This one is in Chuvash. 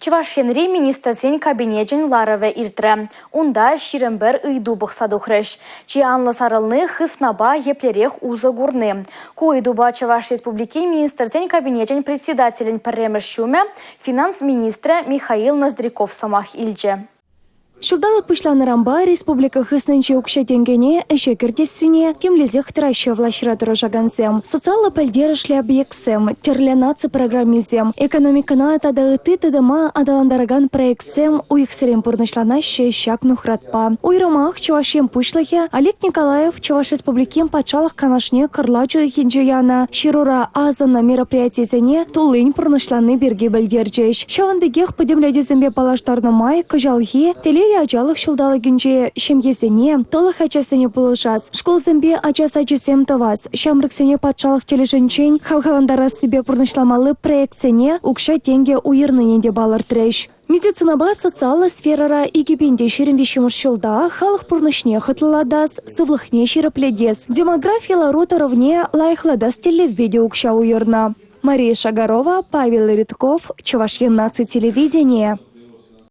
Чӑваш Енри Министрсен Кабинечӗн ларӑвӗ иртрӗ. Унта 21 ыйту пӑхса тухрӗҫ. Чи анлӑ сарӑлни – хыснапа еплерех усӑ курни. Ку ыйтупа Чӑваш Республикин Министрсен Кабинечӗн Председателӗн пӗрремӗш ҫумӗ, финанс министрӗ Михаил Ноздряков сӑмах илчӗ. Ҫулталӑк пуҫланнӑранпа республика хыснинчи укҫа-тенкӗне ӗҫе кӗртессине тимлесех тӑраҫҫӗ влаҫра тӑрӑшакансем. Социаллӑ пӗлтерӗшлӗ объектсем, тӗрлӗ наци программисем, экономикӑна тата ытти тытӑма аталантаракан проектсем уйӑхсерен пурнӑҫланаҫҫӗ ҫак нухратпа. Уйрӑмах Чӑваш Ен Пуҫлӑхӗ Олег Николаев Чӑваш Республикин Патшалӑх Канашне кӑрлач уйӑхӗнче янӑ Ҫырура асӑннӑ мероприятисене туллин пурнӑҫлани пирки пӗлтерчӗҫ. Ҫавӑн пекех пӗтӗмлетӳсемпе паллаштарнӑ май кӑҫалхи Телейлӗ ачалӑх ҫулталӑкӗнче ҫемьесене, тӑлӑх ачасене пулӑшас, шкулсемпе ача сачӗсем тӑвас, ҫамрӑксене патшалӑх тӗлӗшӗнчен хавхалантарассипе пурнӑҫламалли проектсене укҫа-тенкӗ уйӑрнине те палӑртрӗҫ. Медицинӑпа социаллӑ сферӑра 2023 ҫулта халӑх пурнӑҫне хӑтлӑлатас, сывлӑхне ҫирӗплетес, демографи лару-тӑрӑвне лайӑхлатас тӗллевпе те укҫа уйӑрнӑ. Мария Шагарова, Павел Ритков, Чӑваш Ен наци телевиденийӗ.